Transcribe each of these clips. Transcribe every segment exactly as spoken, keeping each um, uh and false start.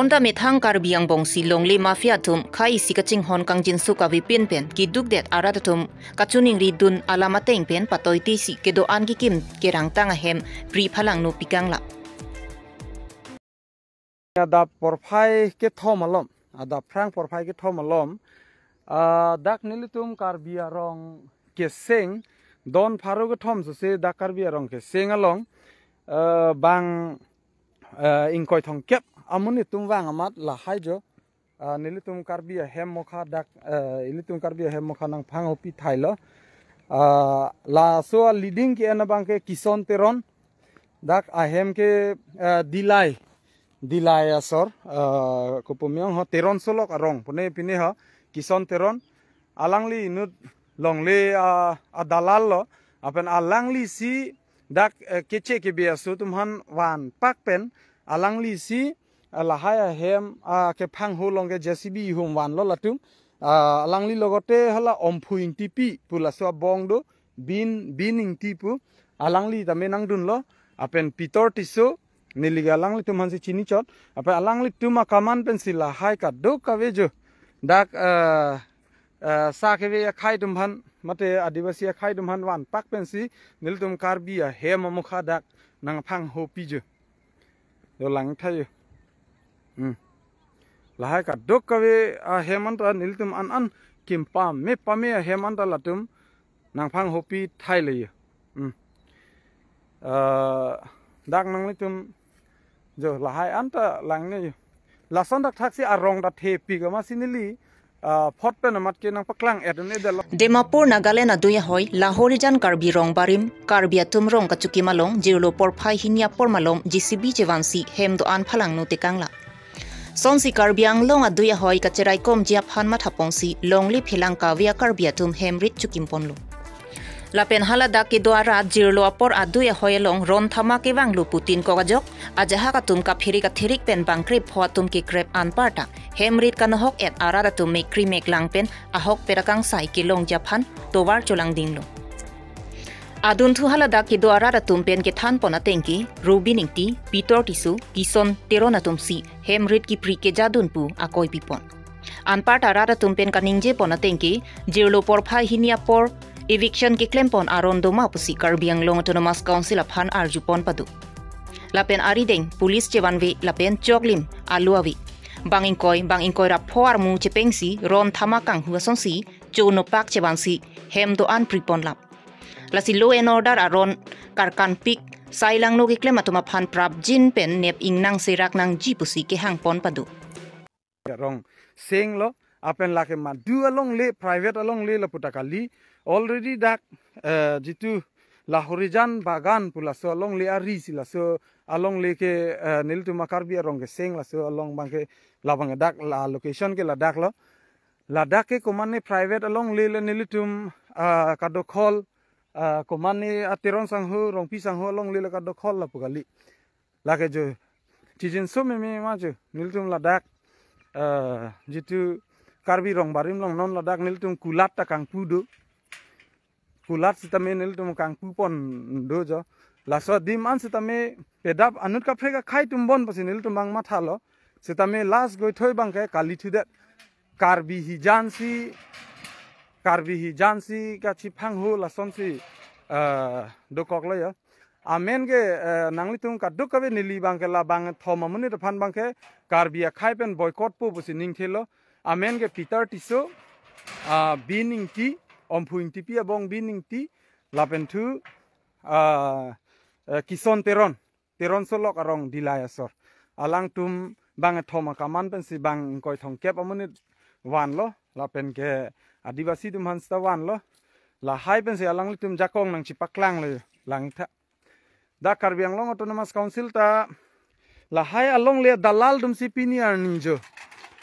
Bonta methang Karbi angbongsi longle mafia atum khei isi kachinghon kangjinso kavepin pen keduk det arat atum kachiningri dun alam ateng pen patoitisi kedo-an kekim kerangtang ahem pri phalangno pikang la. Adap porphai kethom alom, adap phrang porphai kethom alom, ah, dak nelitum Karbi arong keseng, don pharo kethom sose dak Karbi arong keseng along, ah, bang, ah, ingkoi thomkep amonit atum vang amat lahai jo, ah, nelitum Karbi ahem mokha dak, ah, ilitum Karbi ahem mokha nangphanghopi thailo. Ah, laso a leading ke-en abang ke Kison Teron, dak ahem ke, ah, Dillai, Dillai asor, ah, kopumyong ho Teron Solok arong pune pine ho Kison Teron. Alangli inut longle, ah, adalal lo, apen alanglisi dak, eh, keche kebe aso atum aphan vanpak pen alanglisi, ah, lahai ahem, ah, kephangho along ke J C B ihum vanlo latum, ah, alangli logote hala Omphu Ingtipi pu laso abong do, Bin, Bin Ingti pu, alangli tame nangdunlo, apen Pitor Tisso, neli ke alanglitum aphansi chinichot, apen alanglitum akaman pensi lahai kadokave jo dak, eh, eh, sa keve akhei atum aphan, mate Adivasi akhei atum aphan vanpak pensi nelitum Karbi ahem amokha dak nangphanghopi jo. Dolang thayo. Hmm. Lahai kadokave ahem anta nelitum an an kim pame pame ahem anta latum nangphanghopi thailo yo. Hmm. Ah, dak nanglitum jo lahai anta langne yo. Lason dak thaksi arong dak thepik amatsi neli, ah, phot pen amat ke nangpaklang et un-edetlo. Dimapur, Nagaland adui ahoi, Lahorijan Karbi Rongbarim, Karbi atum rong kachukim along, jirlo porphai hini apor malom, J C B chevansi, hem do-an phalangno tekang la. Sonsi Karbi Anglong adui ahoi kacheraikomji aphan mathaponsi longle phelang kave a-Karbi atum hem rit chukimponlo. Lapen haladak kedo arat jirlo apor adui ahoi along ron thama kevanglo pu tin kok ajok, ajahak atum kaphere kathirik pen bangkrep pho atum kekrep anparta hem rit kanohok et arat atum mekri meklang pen ahokpet akangsai kelongji aphan tovar cholangdinglo. Adunthu haladak kedo arat atum pen kethanpon ateng ke Robin Ingti, Pitor Tisso, Kison Teron atumsi hem rit kipri kejadun pu akoi pipon. Anparta arat atum pen kaningjepon ateng ke, jirlo porphai hini apor eviction keklempon aron doma pusi Karbi Anglong Autonomous Council aphan arjupon pado. Lapen arideng police chevanve lapen choklim alu ave. Bang ingkoi, bang ingkoi ra pho armu chepengsi ron thama kanghu asonsi chonopak chevansi hem do-an pripon lap. Lasi law and order aron karkanpik, sai langno keklem atum aphan prapjin pen nep ingnang serak nangji pusi kehangpon pado. Rong seng lo, apen lake madu alongle, private alongle lapu ta kali. Already dak, eh, jitu Lahorijan Bagan pu laso alongle arisi laso alongle ke, eh, nelitum a-Karbi arong keseng laso along abang ke labang dak la location ke ladak lo. Ladak ke komatne private alongle le nelitum, ah, kadokhol, ah, komatne a-Teron sangho, Rongpi sangho alongle le kadokhol lapu kali. Lake jo chijinso meme ma jo nelitum ladak, eh, jitu Karbi Rongbarim along non ladak nelitum kulat ta kangpu do. Kulat sitame nelitum kangpupon do jo. Laso adim an sitame pedap anut kaprek akhei atum bon pusi nelitum abang mathalo. Sitame last goithoi abang ke kalithudet. Karbi hijan si, Karbi hijan si kachiphangho lasonsi, eh, dokoklo ya. Amen ke, eh, nanglitum kadokave neli abang ke labang thom amonit aphan abang ke Karbi akhei pen boycott po pusi ningthelo. Amen ke Pitor Tisso, ah, Bin Ingti, Omphu Ingtipi abong Bin Ingti, lapen thu, ah, eh, Kison Teron, Teron Solok arong Dillai asor. Alangtum bang thom akaman pensi bang ingkoi thomkep amonit vanlo, lapen ke Adivasi atum aphan seta vanlo. Lahai pensi alanglitum jakong nangchipaklanglo langtha. Dak Karbi Anglong Autonomous Council ta lahai alongle dalal atumsi pini arni jo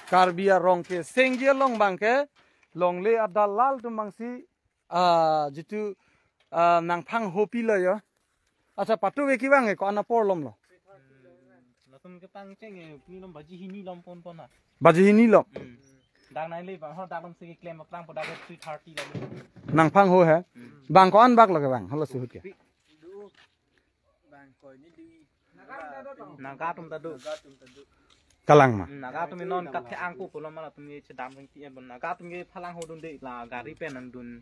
Karbi arong kesengji along abang ke longle adalal atum abangsi, ah, jitu, ah, nangphanghopi lo yo. Acha patu ve kevang e ko-an apor lom lo. Latum kepangcheng e, pini lom baji hini lom ponpon na. Baji hini lom. Hmm. Dak nai le bang ho dak lom si keklem aplang po dak three thirty lom. Nangphangho he. Hmm. Bang ko-an bak lo kevang, holo suhut ke. Pi- Bang koi ni di. Naga atum ta do. Naga atum ta do. Kalang ma. Hmm, Naga atum non kathe angko pulo ma latum ke chedam ring ti, eh, bon Naga atum ke phalang ho dunde la gari pen nangdun.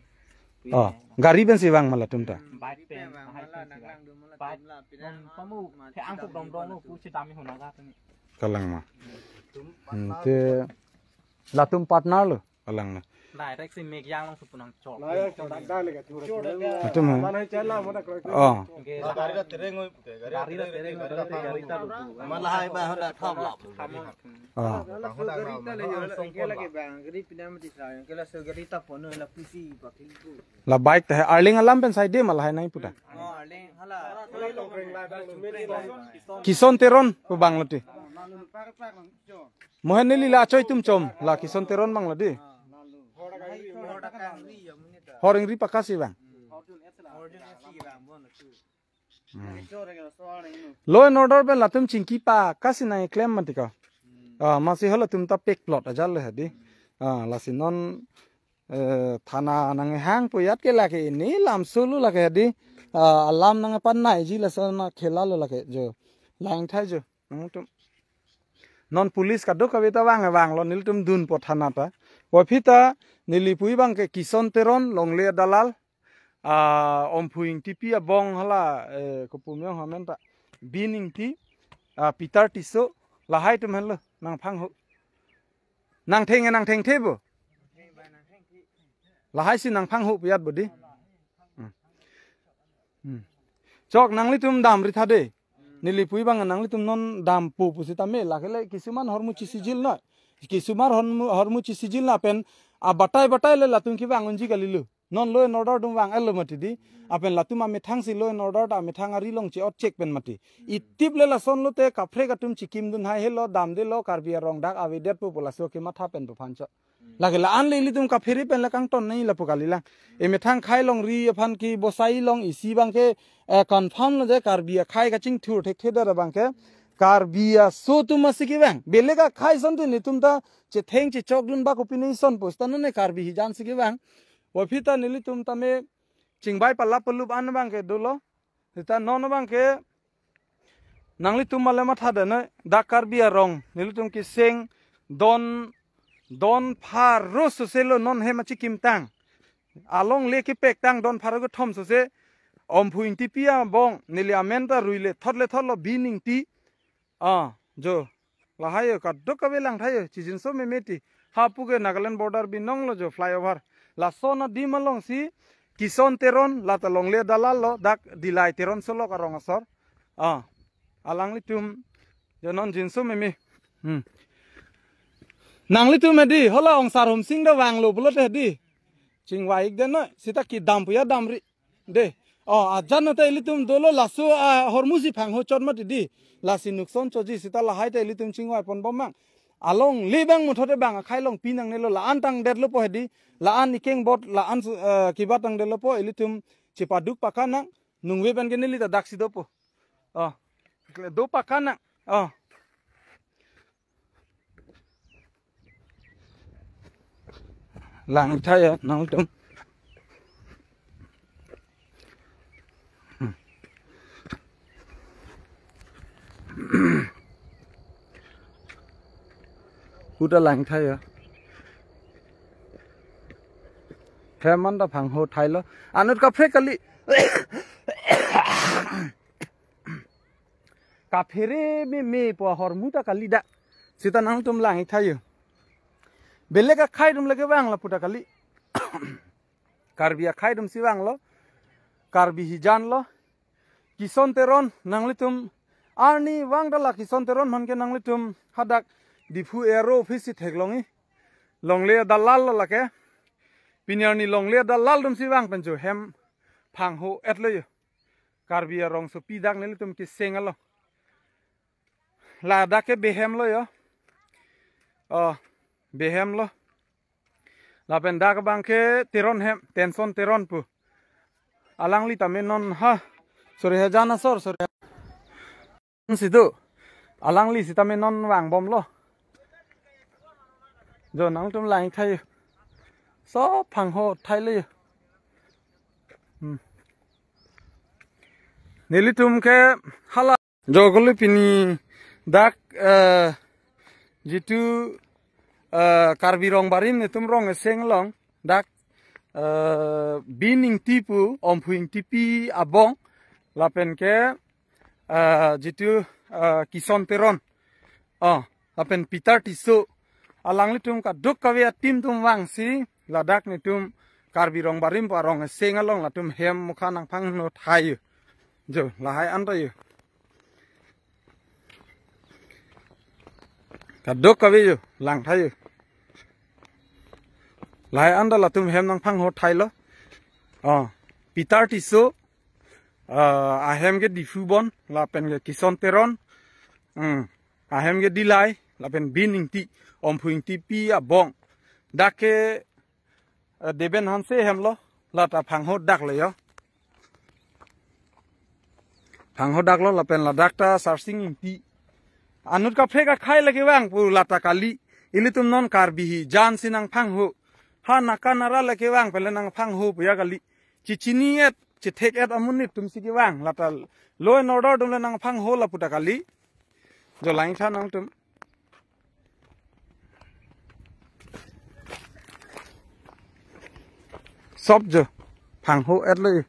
Oh, gari pen si vang ma latum ta. Hmm, bike pen, hai pen si vang. Bike, non pamu the angko dong dong lo pu chedam ho Naga atum. Kalang ma. Hmm, te latum partner lo, kalang na. Direct si mek yang langsung punang chok. Latum ha. Oh. Gari la tereng oi pute, gari la tereng oi pute, gari ta lutu. Malah hai ba hoda thom lap. Oh. Gari ta le yo, ke lagi bang, gari pinam di sa, ke la so gari ta pono la pusi pakhil ku. La bike ta hai, arling alam pen side ma lahai nai puta. Oh, arling hala. Kison Teron pu bang lati. Mohen neli la achoi tum chom, la Kison Teron bang lati. Hor ingri pakasi bang. Hmm. Law and order pen latum chingki pakasi nangklem mati ko. Ah, masi halatum ta pek plot aja le hadi. Ah, lasi non, eh, thana nanghang puyat ke lake ini lam sulu lake hadi. Ah, alam nangpan naiji lason na khela lo lake jo. Langthai jo. Nangtum. Non police kadokave ta vang vanglo nelitum dunpo thana ta. Aphi ta neli pui bang ke Kison Teron, longle dalal, ah, Omphu Ingtipi abong hala, eh, kopumyong hamen ta. Bin Ingti, ah, Peter Tisso, lahai tum henlo, nangphang ho. Nangtheng nangthengthe bo. Lahai si nangphang ho puyat bo di. Hmm. Hmm. Chok nanglitum damri tha de. Neli pui bang nanglitum non dampo pusitame lake le kisuman hormu chisijil na. Kisuman hormu, hormu chisijil na pen abatai batai le latum kevang unji kali lo. Non law and order dum vang elo mati di. Apen latum amethang si law and order ta amethang ari long che-ot chek pen mati. Itip le lason lote kaprek atum chikim dun hai helo damde lo Karbi arong dak avedet pu pu laso kematha pen pu phan chot. Lake la-an le ilitum kaphere pen la kangton nai lapu kali lang. Emethang khai longri aphan kebosai long isi bang ke, eh, confirm lo je Karbi akhai kachingthur thekthe dara bang ke. Karbi aso atum asi kevang. Belek akhai ason tin itum ta chetheng chechok dun ba kopine ason pusita non ne Karbi hijan si kevang. Aphi ta nelitum tame chingvai palap palup an bang ke dolo. Sita non bang ke nanglitum male matha de noi, dak Karbi arong nelitum keseng don, don pharo sose lo non hem achikim tang. Alongle kepek tang don pharo kethom sose. Omphu Ingtipi abong neli amen ta rui le thot le thot lo Bin Ingti. Ah, jo. Lahai yo kadokave langthai yo, chijinso meme ti. Hapu ke Nagaland border binong lo jo flyover. Lason adim along si Kison Teron, lata longle dalal lo, dak Dilai Teron Solok arong asor. Ah, alanglitum jo non jinso meme. Hmm. Nanglitum edi, hala ongsar Homsing da vanglo pulote edi. Chingvai ik den noi, sita kedam puya damri. De. Oh, ajan nata ilitum dolo laso, ah, hormu si phang ho chot mati di. Lasi nukson choji sita lahai ta ilitum chingvai pon bom mang. Alongle bang muthote bang akhai longpi nangnelo la-an tangdetlo po hedi. La-an ikeng bot la-an, eh, kibat tangdetlo po ilitum chepaduk paka nang. Nungve pen ke neli ta dak si dopo. Oh. Do paka nang. Oh. Lang tha ya nangtum. Kuda lang tha ya. Heman da phang ho thailo. Anut kapre kali. Kaphere meme po hormu ta kali da. Sita nangtum lang ik tha yo. Belek akhai dum lake vang lapu ta kali. Karbi akhai dum si vanglo. Karbi hijan lo. Kison Teron nanglitum. Arni vang dala Kison Teron man ke nanglitum hadak Diphu A R O office si theklong i. Longle dalal lo lake. Pini arni longle dalal dum si vang pen jo hem phang ho et lo yo. Karbi arongsopi dak nelitum keseng alo. Ladak ke behem lo yo. Oh, behem lo. Lapen dak bang ke Teron hem, Tenson Teron pu. Alangli tame non ha. Sorry ha jana sor, sorry. Si do. Alangli sitame non vang bom lo. Jo nangtum lang ik tha yo. So phang ho thai le yo. Hmm. Nelitum ke hala. Jo kuli pini dak, eh, jitu, eh, Karbi Rong Barim netum rong eseng along dak, eh, Bin Ingti pu, Omphu Ingtipi abong, lapen ke, eh, jitu, eh, Kison Teron, oh, lapen Peter Tisso, alanglitum kadokave a-team atum vangsi ladak netum Karbi Rong Barim pu arong eseng along latum hem mukha nangphangno thai yo. Jo, lahai anta yo. Kadokave yo, lang thai yo. Lahai anta latum hem nangphangno thai lo. Oh, Peter Tisso, ah, ahem ke Diphu bon, lapen ke Kison Teron. Hmm. Ahem ke Dillai, lapen Bin Ingti, Omphu Ingtipi abong. Dak ke, eh, Deben Hanse ahem lo, lata phanghodak lo yo. Phanghodak lo, lapen ladak ta Sarsing Ingti. Anut kaprek akhei lake vang pu lata kali. Ilitum non Karbi hi, jan si nangphangho. Ha naka nara lake vang pen le nangphangho pu ya kali. Chichini et, chethek et amonit atum si kevang. Lata law and order atum le nangphangho lapu ta kali. Jo, lang tha nangtum. Sob jo, phangho et lo.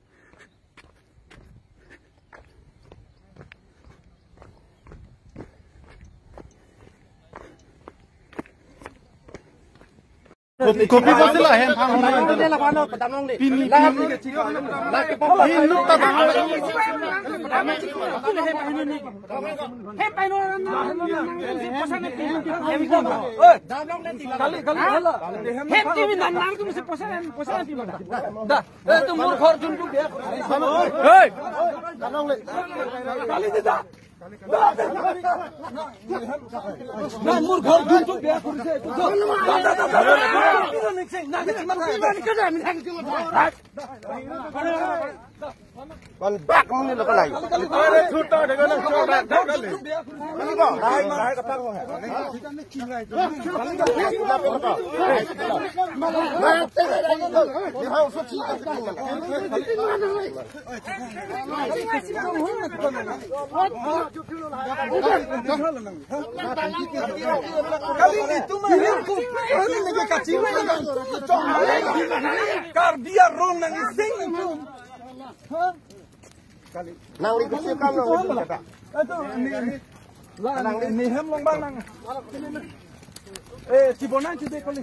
Kopi, kopi ko sila hem phang hong. Pini, pini. Hin nuk ta bang. Hem paino. Kali, kali, kali. Hem T V nan nang tum se posa, posa T V. Da. Eh, tu mur ghor jun tu dia. Hey. Kali da. Nang mur ghor dun tu biya kuri se. Bang bak muni lo kalai. Kali ko, hai, hai, kapang ko hai. Kali ni tum ahem ko, kali ni ke kachinai lang. Karbi arong nang iseng tum. Nang ri kusi kam nang ri kata. Ato ni, ni. La, ni, ni hem long bang nang. Eh, si bonang si de kali.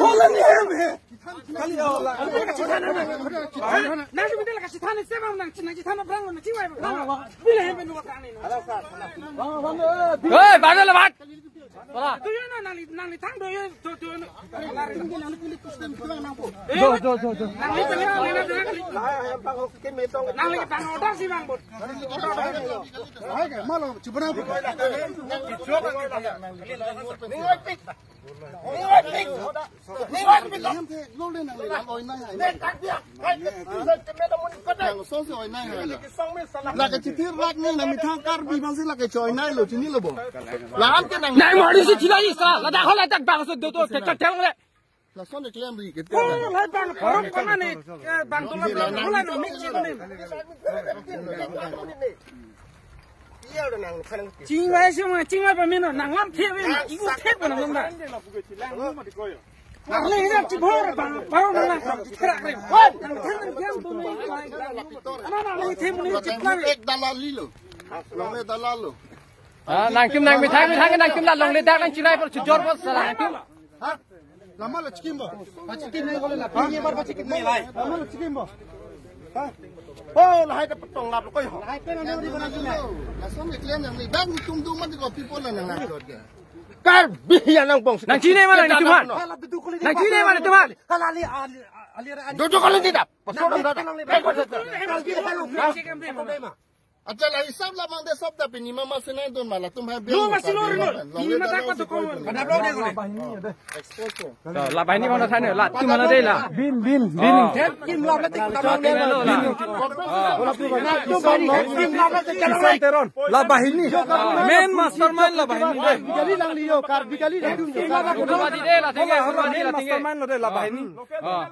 Hola ni hem he. Kali, oh, la. Nang si bidal kasi thani se bang nang, nang si thani brang nang si wai bang. Bila hem benu ka ni. Hei, bang le bat. Wala. Tu yo na, nang li, nang li thang do yo, tu, tu yo na. Jo, jo, jo, jo. Nang li thang, nang li thang. Nang li thang order si bang bot. Hai ka, malo, chubra. Nang song si oi nai hai. Lake chitir rak ni nang methang Karbi bang si lake choi nai lo chini lo bo. Lam ke nang. Nang mari si chila isa. Ladak hola tak bang so do to ke ka tel le. Lason de klem ri ke. Oh, lai bang parok kona ni. Eh, bang tu la bang hola no mik si ni. Chingvai si ma, chingvai pa mino, nang lam thep na, ibu thep na nang da. Nang le na chibor bang, paro nang na, chikra kre. Nang thang nang kiam tu ni. Ana na le thep ni chikra. Ek dalal li lo. Long le dalal lo. Ah, nangtum nang methang, methang nangtum la longle dak nang chilai por chujor por sala nangtum. Ha? Lama lo chikim bo. Pachikim ni kole la. Pini bar pachikim ni lai. Lama lo chikim bo. Ha? Oh, lahai ta petong lap lo koi ho. Lahai pen ano di mana juna. Lason ni klem yang ni bang tum dum man ko people na nang nang. Karbi ya nang bong. Nang chine mana nang tuman? Nang chine mana tuman? Kalali ali ali. Dodo kali tidak. Pasok dam dada. Kalbi halo. Acha la hisab la bang de sob da pini mama sinai don mala tum hai bel. Lo ma sinor lo. Ni ma tak pa to ko. Kada blo de ko. To, la bahini mana thane la tum mana de la. Bin, bin, bin. Kim la na tik ta bang de. Kim la na tik ta bang. Teron. La bahini. Main mastermind la bahini de. Kali lang liyo, Karbi kali lang. Di de la tenge, di de la tenge. Mastermind lo de la bahini.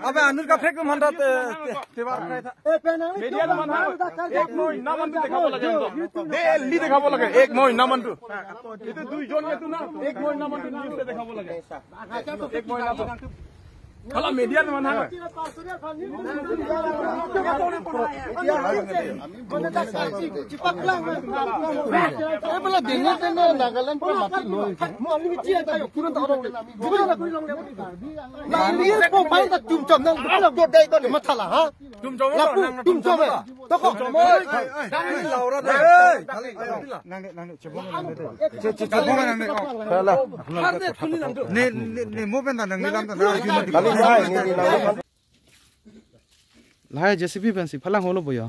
Abe anur ka phek man da te, te, te bar krai tha. Eh, penang ni media tu teman mana? Ek noi, nama tu. Daily দেখাব লাগে এক মইনা মানটো। এইটো দুইজন এইটো না, এক মইনা মানটো নিউজে দেখাব লাগে। এক মইনা মানটো। খালা মিডিয়াত মানে এইফালে যেনে তেনে নাগালেণ্ড পৰা মাটি লৈ matha la, ha? Tum chom, tum chom. Lapu, tum chom, eh. Toko. Nang, nang, nang, chebong nang de. Che, che, chebong nang de. Hala. Ne, ne, ne, mo pen ta nang nilam ta na. Kali hai, ne, ne, nang. Lahai J C B pensi phalang holo boyo.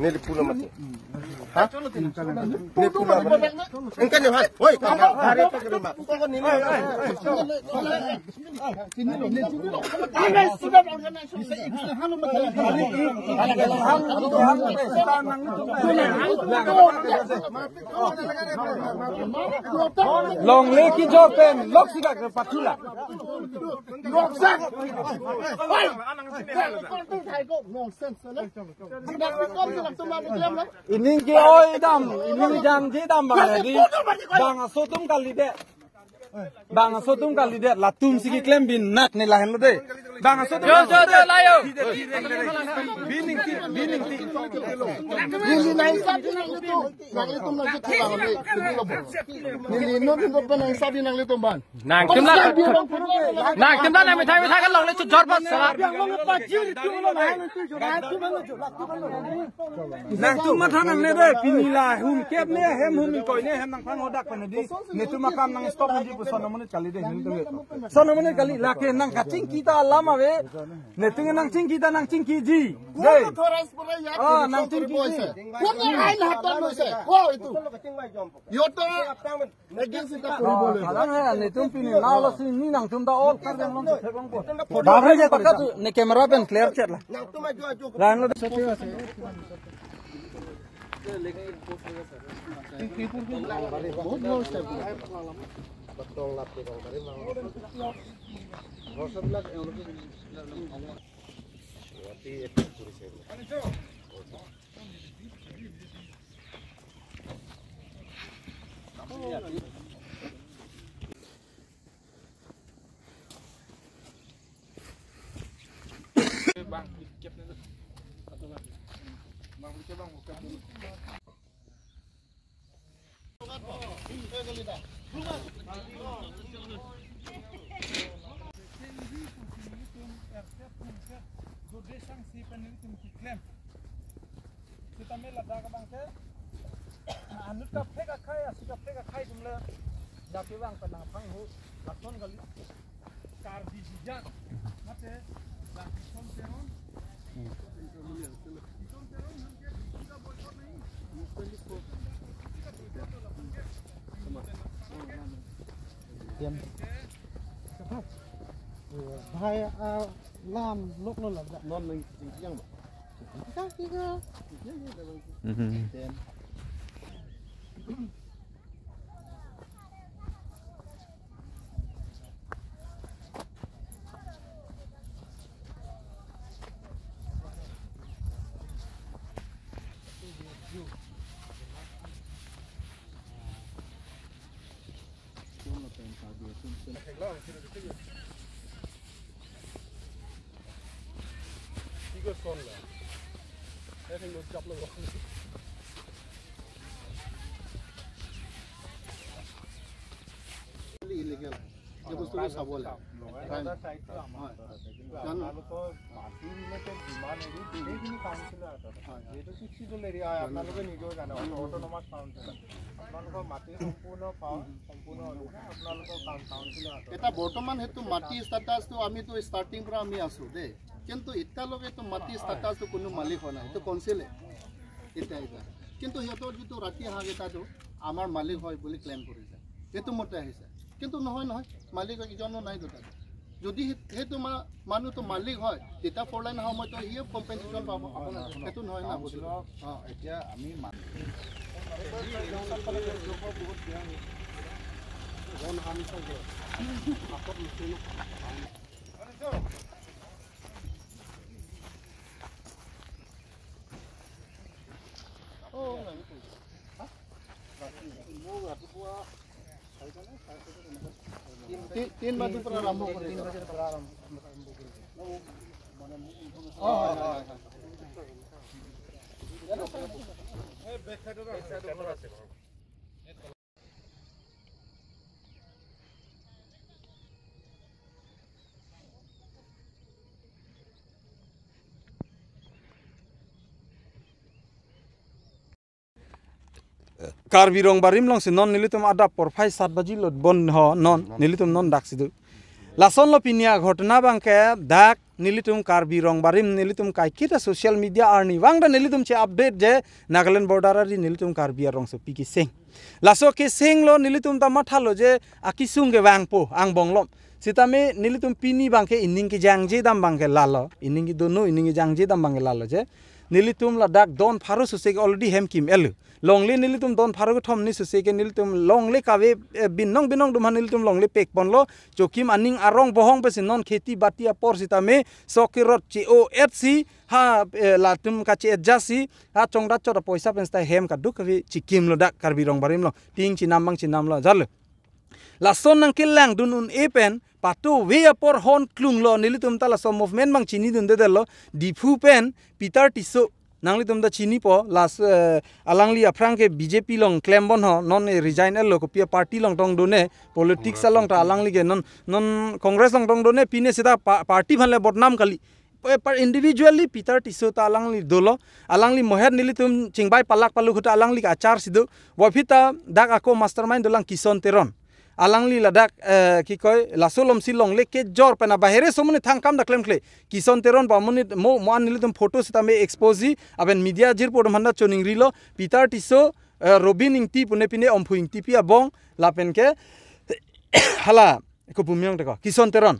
Neli pula mati. Ha? Neli pula mati. Engkan ni, hai. Woi, kamu hari itu ke rumah. Longle kejor pen loksi dak pathu la. Ining ke-oi dam, ining jangje dam bang di. Bang aso atum kalidet. Bang aso atum kalidet, latum si keklem bin nat ne lahenlo de. Bang aso atum. Jo, jo, jo, layo. Bining ti, bining ti. Neli nang sabi nanglitum. Nanglitum nang sabi nanglitum. Neli non non pa nang sabi nanglitum ban. Nangtum la. Nangtum la nang methai methai kan longle chojor bos sala. Nangtum matha nangne de, pini la hum kep ne hem hum koi ne hem nangphan hodak pen di. Netum akam nang stop nangji pu son amonit kali de hin tu. Son amonit kali lake nang kachingki ta alam ave. Netum nangchingki ta nangchingkiji. Dei. Ah, nangchingkiji. Kalang he, netum pini nalo si ni nangtum ta all kar jang long thek long po. Dam he je pakat ne camera pen clear chet la. Lain lo. Sitame ladak abang ke, anut kaprek akhai, asi kaprek akhai atum le, dak kevang pen nangphan ho, lason kali. Karbi sijak, mate, dak Isom Teron. Isom Teron, hum ke, boycott nahi. Bhai, ah, lam lok lo la. Non nang yang. Illegal। এই বস্তুটো চাব লাগে। হয়। জানো? আপোনালোকৰ মাটি ৰিলেটেড যিমান এৰি গোটেইখিনি কাউন্সিলৰ হাতত আছে। হয়, হয়। যিহেতু চুক্তি এৰিয়া হয়, আপোনালোকে নিজেও জানে, অট-, অট'নমাছ কাউন্সিল। আপোনালোকৰ মাটি সম্পূৰ্ণ পাৱাৰ, সম্পূৰ্ণ অধিকাৰ, আপোনালোকৰ কাউন-, কাউন্সিলৰ হাতত। এতিয়া বৰ্তমান সেইটো মাটি ষ্টেটাছটো আমিতো ষ্টাৰ্টিং পৰা আমি আছো দেই, কিন্তু এতিয়ালৈকেতো মাটি ষ্টেটাছটো কোনো মালিক হোৱা নাই, এইটো কাউন্সিলে এতিয়া, এতিয়া। কিন্তু সিহঁতৰ যিটো ৰাতি হাঁহকেইটাতো আমাৰ মালিক হয় বুলি ক্লেইম কৰিছে, সেইটো মতে আহিছে, কিন্তু নহয়, নহয়, মালিক ইজনো নাই দুটাতো। যদি সেই- সেইটো মা- মানুহটো মালিক হয়, তেতিয়া ফ'ৰ লাইন অহা সময়তো সিয়ে কম্পেনচেশ্যন পাব। সেইটো নহয় না বস্তুটো। কাউন্সিলক অ। এতিয়া আমি মা- তি- তিন বাজিৰ পৰা আৰম্ভ কৰি দিয়ক। অ, হয়, হয়, হয়। Karbi Rongbarim alongsi non nelitum adap porphai sat baji lo bon ho non nelitum non daksi do. Lasonlo pini aghotona abangke dak nelitum Karbi Rongbarim nelitum kaiketa social media arni vangta nelitum che update je Nagaland border ari nelitum Karbi arongsopi keseng. Laso kesenglo nelitum ta mathalo je akesung kevangpo angbong lom. Sitame nelitum pini abangke ining kejangje dam abangke lalo. Ining kedono ining kejangje dam abangke lalo je. Nelitum ladak don pharo sose ke already hem kim-etlo. Longle nelitum don pharo kethom ni sose ke nelitum longle kave, eh, binong binong atum aphan nelitum longle pekponlo. Chokim aning arong bohong pensi non kheti bati apor sitame sok kerot che-o-et si ha, eh, latum kache-et ja si ha chongdat chot apoisa pen sita hem kadokave chikimlo dak Karbi Rongbarim along. Ting chenam abang chenamlo jalo. Lason nangkelangdun un-e pen patove apor hon klunglo nelitum ta laso movement abang chinidundedetlo Diphu pen Peter Tisso nanglitum ta chinipo las, eh, alangli aphrang ke B J P along klembon ho non, eh, resign-etlo kopi a party along tongdone politics along ta alangli ke non non Congress along tongdone pine sita pa- party aphanle bodnam kali. Eh, par individually Peter Tisso ta alangli dolo. Alangli mohet nelitum chingbai palak paluk ahut ta alangli ke achar si do. Waphi ta dak ako mastermind dolang Kison Teron. Alangli ladak, eh, kikoi laso alomsi longle kejor pen abahere somoni thangkam dak klemkle. Kison Teron ba monit mo mo an nelitum photo sitame expose si aben media jirpo atum aphanta choningrilo Peter Tisso, eh, Robin Ingti pune pine Omphu Ingtipi abong lapen ke hala kopumyong teko Kison Teron.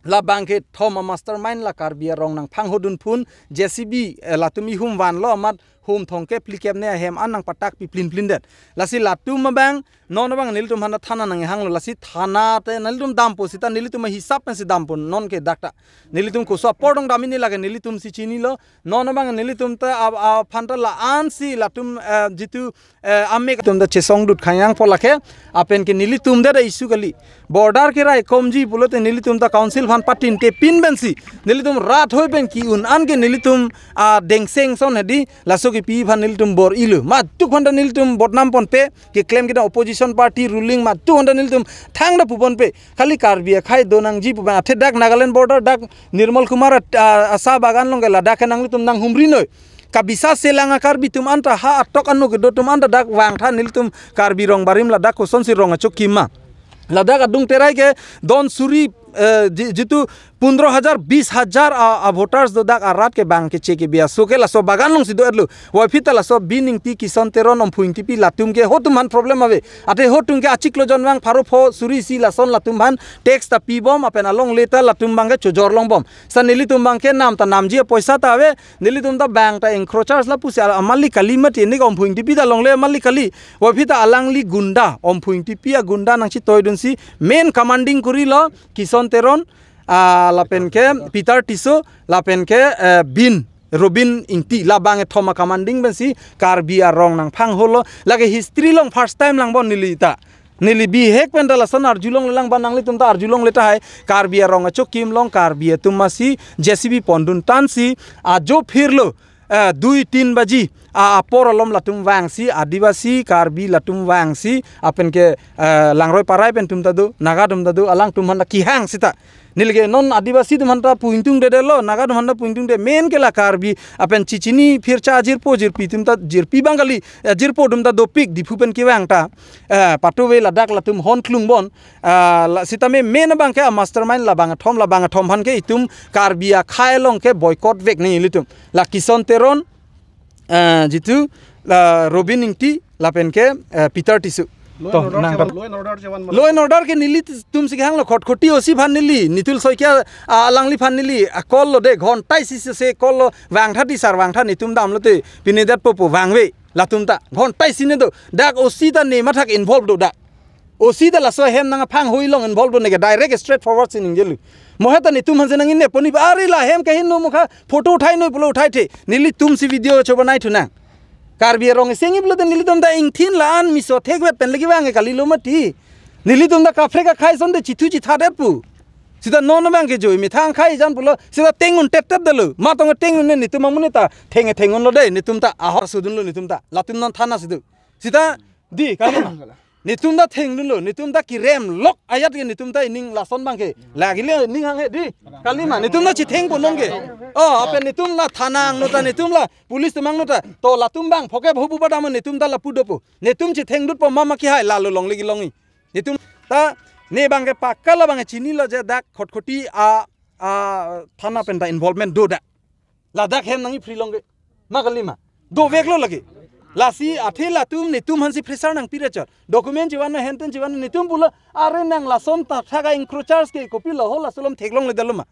Labang kethom a mastermind la Karbi arong nangphanghodun phun J C B, eh, latum ihum vanlo amat hum thongkep phlikep ne ahem an nangpatak pi plin plin det. Lasi latum abang non abang nelitum aphanta thana nanghanglo lasi thana te nelitum dampo sita nelitum hisap pensi dampo non ke dak ta. Nelitum koso apor dong dam ini lake nelitumsi chinilo. Non abang nelitum ta a- aphanta la-ansi latum, eh, jitu, eh, amek atum ta chesongdut khayangpo lake apen ke nelitum ta da issue kali. Border keraikomji pulote nelitum ta council aphan patintepin pensi nelitum rat hoi pen ki-un an ke nelitum adengseng ason hedi laso kipi aphan nelitum bor-ilo. Matuk aphanta nelitum bodnam ponpe keklem kita opposition party ruling matuk aphanta nelitum thangta puponpe. Kali Karbi akhei donangji pu abang athe dak Nagaland border dak Nirmal Kumar at- a- asa bagan along ke ladak ke nanglitum nanghumri noi. Kabisa selang a Karbi atum anta ha atok ano kedo atum anta dak vangtha nelitum Karbi Rongbarim ladak kosonsi rong achokim ma. Ladak adung terai ke don suri, eh, ji- jitu pundro hajar bis hajar a, a voters do dak arat ke bang keche kebi aso ke laso bagan alongsi do-etlo. Waphi ta laso Bin Ingti Kison Teron Omphu Ingtipi latum ke ho atum aphan problem ave. Athe ho atum ke achiklo jon vang pharo pho suri isi lason latum aphan tax ta pibom apen alongle ta latum abang ke chojor longbom. Sa nelitum abang ke nam ta namji apoisa ta ave. Nelitum ta bang ta encroachers lapusi al- amalik kali mati nik Omphu Ingtipi ta longle amalik kali. Waphi ta alangli gunda Omphu Ingtipi agunda nangchitoidunsi main commanding kurilo Kison Teron, ah, lapen ke Peter Tisso lapen ke, eh, Bin Robin Ingti labang kethom a commanding pensi Karbi arong nangphangholo. Lake history along first time langbom neli ta. Neli bihek pen ta lason arjulongle lang ba nanglitum ta arjulongle tahai. Karbi arong achokim along Karbi atum masi J C B pondun tansi ajo phirlo, eh, dui tin baji a apor alom latum vangsi Adivasi Karbi latum vangsi apen ke, eh, Langroi Parai pen atum ta do Naga atum ta do alangtum aphanta kehang sita. Neli ke non Adivasi atum aphanta pu ingtungdedetlo, Naga atum aphanta pu ingtungde main ke la Karbi apen chichini phircha jirpo jirpi atum ta jirpi abang kali, eh, jirpo atum ta dopik Diphu pen kevang ta. Eh, patove ladak latum hon klungbom. Ah, la sitame main abang ke a mastermind labang kethom labang kethom aphan ke itum Karbi akhei along ke boycott vek nelitum. La Kison Teron, eh, jitu la Robin Ingti lapen ke, eh, Peter Tisso. Law To, and order nang chevan, law and order chevan. Law and order ke nelitum si kehanglo, Khatkhati O C aphan neli, Nitul Saikia, ah, alangliphan neli, ah, call lo de, ghonta isi si call lo, vangtha ti sir, vangtha, netum damlote, pine detpo pu vangve, latum ta, ghonta isi ne do, dak O C ta ne mathak involve do dak. O C ta laso ahem nangphang hoi along involve do neke, direct straight forward si ningjelo. Mo he ta netum aphan si nang-innepo ni, are la hem kahin no mukha, photo uthai noi pulo uthaithe, nelitum si video choba nai thunang. Karbi arong iseng iplo te nelitum ta ingthin la-an miso thekvet pen lagi vang kalilo mati. Nelitum ta kaprek akhai asonte chithu chithadet pu. Sita non abang ke joi methang khai jan pulo. Sita tengun tet tet detlo. Matong tengun ne netum amonit ta theng tengun lo de netum ta ahok sudunlo netum ta. Latum non thana situ. Sita di kali. Netum ta thengdunlo, netum ta kirem lok ayat ke netum ta ining lason abang ke. Lagi le ning hang he di. Kalima, netum ta chithengpo non ke. Oh, ape netum la thana angno ta netum la police atum angno ta. To latum abang, phoke bhobu badam netum ta lapu dopo. Netum chithengdutpo mama kihai lalo longle kelongji. Netum ta ne abang ke pakka la abang chinilo je dak Khatkhati a, a thana pen ta involvement do dak. Ladak hem nangji free long ke. Ma kalima. Doveklo lagi. Lasi athe latum netum aphan si pressure nangpi rechot. Document chevan no henten chevan no netum pulo are nang lason ta thaka encroachers ke kopilo ho laso alom theklongledetlo ma.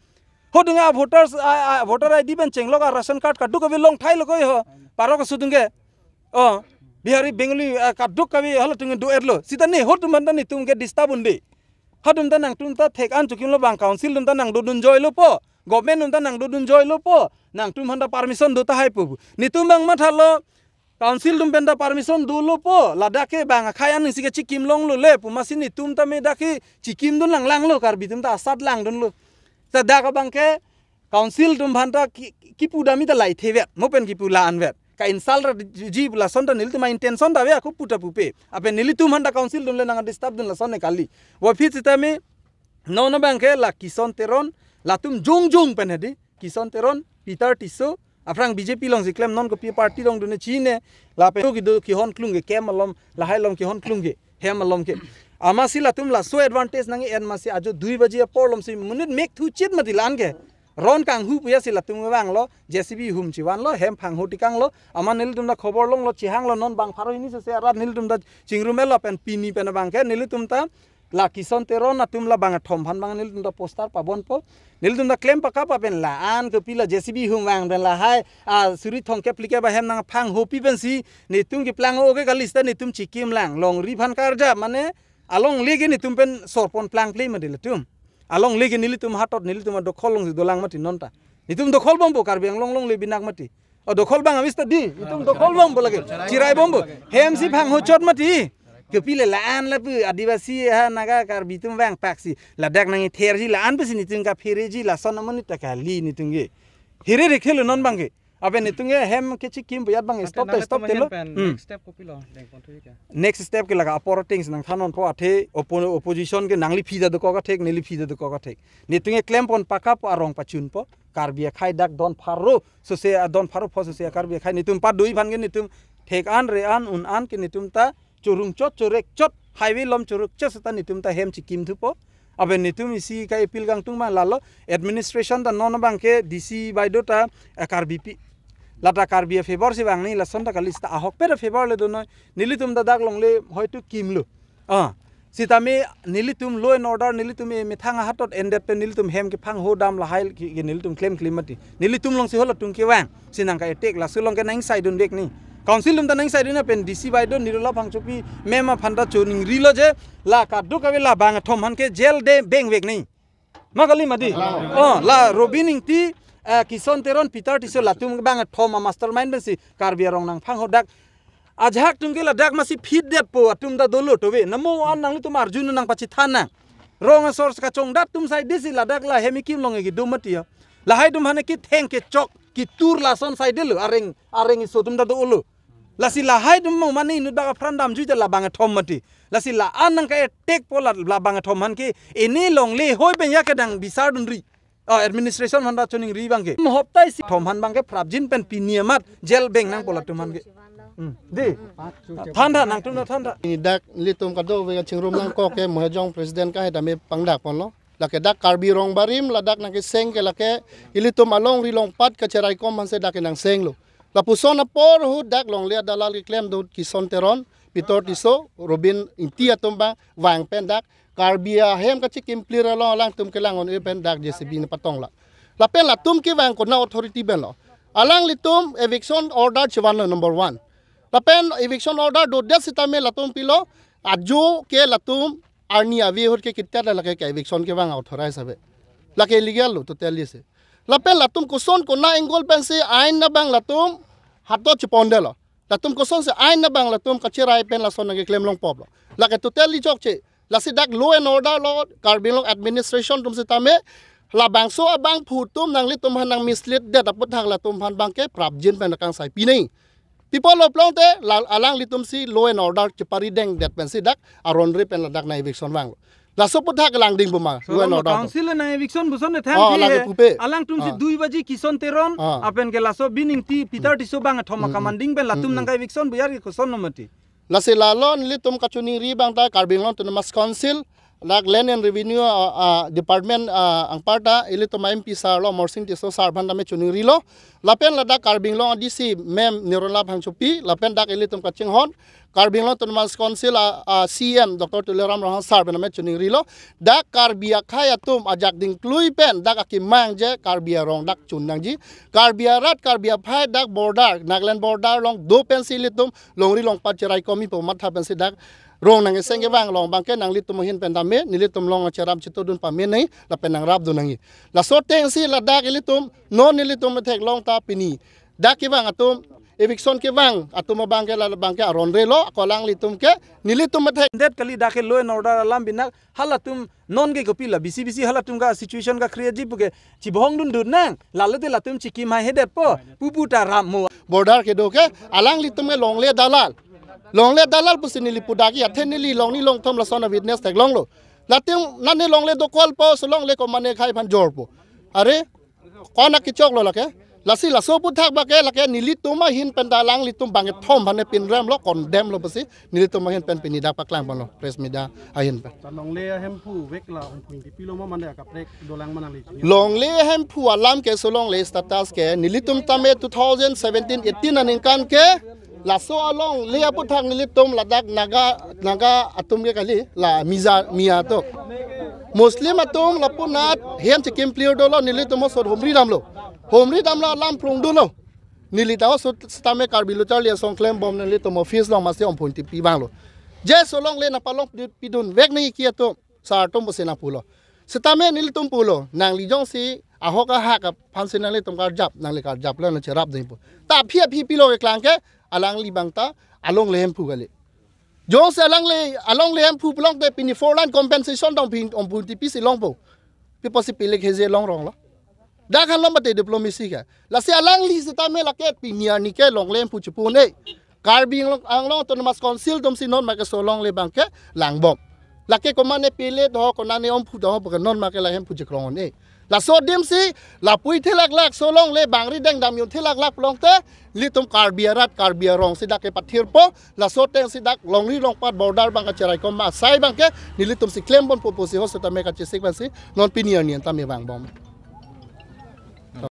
Hodung a voters a, a voter I D pen chenglok a ration card kaduk kave longthailo koi ho. Parok asudung ke. Oh. Bihari Bengali a kaduk kave halatung do-etlo. Sita ne hotum aphan ta netum ke disturb un-e. Hatum ta nangtum ta thek-an chikimlo abang council atum ta nangdodun joilo po. Government atum ta nangdodun joilo po. Nangtum aphan ta permission do tahai po. Netum abang mathalo. Council atum pen ta permission dolo po. Ladak ke abang akhai an si ke chikim longlo le pu masi netum ta me dak ke chikimdun langlanglo Karbi atum ta asat langdunlo. Sa dak abang ke council atum aphan ta ki, kipu dam-i ta lai thevet. Mo pen kipu la-anvet. Ka-insult ra ji pu lason ta nelitum a-intention ta ave ako pu ta pupe. Ape nelitum aphan ta council atum le nang-disturb dun lason ne kali. Wa phit sitame non abang ke la Kison Teron, latum jongjong pen hedi. Kison Teron, Peter Tisso, aphrang B J P along si klem non kopi party along dun-e chine, lapen kedo kehon klung ke camp alom, lahai alom kehon klung ke, hem alom ke. Amatsi latum laso advantage nang-en amatsi ajo dui baji apor alom si monit mek thuchit mati la-an ke. Ron kanghu puya si latum vanglo, J C B hum chevanlo, hem phangho tekanglo, amat nelitum ta khobor longlo, chehanglo non bang pharo hini sese arat nelitum ta chingrum etlo pen pini pen abang ke, nelitum ta la Kison Teron atum la bang athom aphan abang nelitum ta poster pabonpo. Nelitum ta klem pakap pen la-an kopi la J C B hum vang pen lahai, a, suri thomkep phlikep ahem nangphanghopi pensi, netum keplang o ke kali sita netum chikim lang, longri aphan karja, mane, alongle ke netum pen sorpon plangple mati latum. Alongle ke nelitum hatot nelitum adokhol along si dolang mati non ta. Netum dokhol bompo Karbi Anglong longle binak mati. O dokhol abang avis ta di, netum dokhol bompo lagi. Chirai bompo. Hem si phanghochot mati. Kopi le la-an lapu Adivasi ha Naga Karbi atum vangpaksi. Ladak nangtherji la-an pusi netum kaphereji lason amonit ta kali netum ke. Here rekhelo non abang ke. Ape netum ke hem ke chikim puyat abang stop te stop telo. Next step kopilo? Dengpon thu ke. Next step ke laga apor things nangthan nonpo athe oppo-, opposition ke nangli phi ta dokok athek, neli phi ta dokok athek. Netum ke klempon pakap arong pachunpo. Karbi akhai dak don pharo sose a don pharo pho sose a Karbi akhai netum padui aphan ke netum thek-an re-an un-an ke netum ta chorungchot chorek chot highway alom choruk chot seta netum ta hem chikim thupo. Abe netum isi ka appeal kangtung ma lalo administration ta non abang ke D C baideo ta, eh, Karbipi. Lata Karbi a-favor si vang ni lason ta kali seta ahokpet a-favor le donoi. Nelitum ta dak longle hoitu kimlo. Ah, sitame nelitum law and order nelitum e methang ahatot endet pen nelitum hem kephangho dam lahai ke, ke nelitum klem klem mati. Nelitum along si halatum kevang. Si nangka-attack laso along ke nangsaidun dek ni. Council atum ta nangsaidun pen D C baideo Nirola Phangchopi mema aphan ta choningrilo je la kadokave la bang athom aphan ke jail de bengvek ni. Ma kali mati. Oh, la Robin Ingti, eh, Kison Teron, Peter Tisso latum bang athom a-mastermind pensi Karbi arong nangphangho dak. Ajahak atum ke ladak masi phit detpo atum ta dolo tove. Namo an nanglitum arjun nangpachithan nang. Rong asor kachongdat atum saide si ladak la hem ikim along ke do mati ya. Lahai atum aphan ke theng kechok ketur lason saidelo areng areng iso atum ta dolo. Lasi lahai atum mo mane inut bak apran damjui ta la bang athom mati. Lasi la-an nangka-attack po la, la bang athom aphan ke ini longle hoi pen ya kedang bisar dunri. Oh, administration aphan ta choningri abang ke. Mo hoptai si athom aphan abang ke prapjin pen pini amat jail beng nangpo latum aphan ke. Hmm. Di. Than tha nangtum ta than tha. Ini dak nelitum kadokave kachingrum nangkok ke Mohejong president ka hetame pangdak ponlo. Lake dak Karbi Rongbarim ladak nangkeseng ke lake ilitum alongri longpat kacheraikom aphansi dak ke nangsenglo. Lapuson apor ahut dak longle adalal keklem do Kison Teron, Peter Tisso, Robin Ingti atum abang vang pen dak Karbi ahem kachikim clear along alangtum kelang-un-e pen dak J C B ne patong la. Lapen latum kevang konat authority pen lo. Alanglitum eviction order chevan lo number one. Lapen eviction order dodet sitame latum pilo, ajo ke latum arni ave ahut ke kitia da lake ke eviction kevang authorize ave. Lake illegal lo totally se. Lapen latum koson konat angle pensi ain abang latum hato chepondetlo. Latum kosonsi ain abang latum kachirai pen lason nangkeklem longpoplo. Lake totally chokche. Lasi dak law and order lo, Karbi Anglong administration atum sitame labangso abangphu atum nanglitum aphan nang mislead det aputhak latum aphan abangke prapjin pen kangsai pinai. Pi apotlo pulote la alanglitumsi law and order cheparidengdet pensi dak aron-re pen ladak nang eviction vanglo. Laso aputhak langding pu ma, law and Solo order. Council nang eviction puson ne than Ah, thi lagi he. Pupe. Alangtumsi Ah. dui baji Kison Teron, Ah. apen ke laso Robin Ingti, Peter Tisso abang athom Mm, mm. Kamanding pen latum Mm, mm. nangka eviction buyar ke koson no mati. Lasi lalo nelitum kachiningri abang ta Karbi Anglong Autonomous Council, dak Land and Revenue, ah, ah, Department, ah, anparta, ilitum M P sir lo, Amarsing Tisso sir aphan tame chiningrilo. Lapen ladak Karbi Anglong D C ma'am Nirola Phangchopi, lapen dak ilitum kachinghon, Karbi Anglong Autonomous Council, ah, ah, C M Doctor Tuliram Ronghang sir pen tame chiningrilo. Dak Karbi akhei atum ajak dingklui pen, dak akemang je Karbi arong dak chun nangji. Karbi arat, Karbi aphai dak border, Nagaland border along do pensi ilitum longri longpat cherai komi pu matha pensi dak rong nang eseng kevang along abangke nanglitum ahin pen tame, nelitum along cherap chetudun pame nai, lapen nangrapdun nangji. Laso atengsi ladak ilitum, non nelitum theklong ta pini dak kevang atum, eviction kevang atum abangke la abangke aron-re lo, ako alanglitum ke, nelitum thek. Det kali dak ke law and order alam binak, halatum non ke kopi la, bisi bisi halatum ka situation ka create ji pu ke, chibohong dundun nang, lalo te latum chikim hai hedetpo, pupu ta ram mo. Border kedo ke, alanglitum ke longle dalal. Longle dalal pusi neli pudaki, athe neli longni longthom lason a-witness theklonglo. Latum nani longle dokol po, solongle komatne khai aphan jorpo. Are, kona kechoklo lake. Lasi laso aputhak abangke lake nelitum ahin pen ta alanglitum bangkethom aphan ne pinrem lo, condemn lo pusi nelitum ahin pen pini dak paklang ponlo press media ahin pen. Ta longle ahemphu vek la ongpung tipi lo ma mane akaprek dolang ma nangli chini. Longle ahemphu alam ke solongle status ke nelitum tame two thousand seventeen eighteen aningkan ke laso alongle aputhak nelitum ladak Naga, Naga atum ke kali la Miza, Miya to. Muslim atum lapu anat hem chikim clear dolo, nelitum osot humri damlo. Humri damlo alam prung dolo. Neli ta osot sitame Karbi Lo Charli Asong klembom nelitum office along masi ongpung tipi vanglo. Je solongle nangpalong pi-, pidun vek nangji ke atum, sar atum pusi nangpulo. Sitame nelitum pulo, nangli jongsi ahok ahak aphansi nanglitum karjap, nangli karjap le nang cherapdun pu. Ta aphi aphi pilo keklang ke, alangli abang ta alongle ahemphu kali. Jongsi alongle, alongle ahemphu pulote pini four line compensation dong pin ongpung tipi si longpo. Pi apotsi pilik heje longrong lo. Dak han lo mate diplomacy ke. Lasi alangli sitame lake pini arni ke longle ahemphu chipu un-e. Karbi Anglong, Anglong Autonomous Council atumsi non ma ke solongle abangke langbom. Lake komatne pele do, konatne ongphu do, pu ke non ma ke la ahemphu chikrong un-e. Laso adimsi, lapu-i thelaklak, solongle bangri dengdam un thelaklak pulote, nelitum Karbi arat, Karbi arong si dak kepathirpo, laso atengsi dak longri longpat border abang kacherai kom asai abangke, nelitumsi klem ponpo pusi ho sitame kachesik pensi, non pini arni an tame vangbom.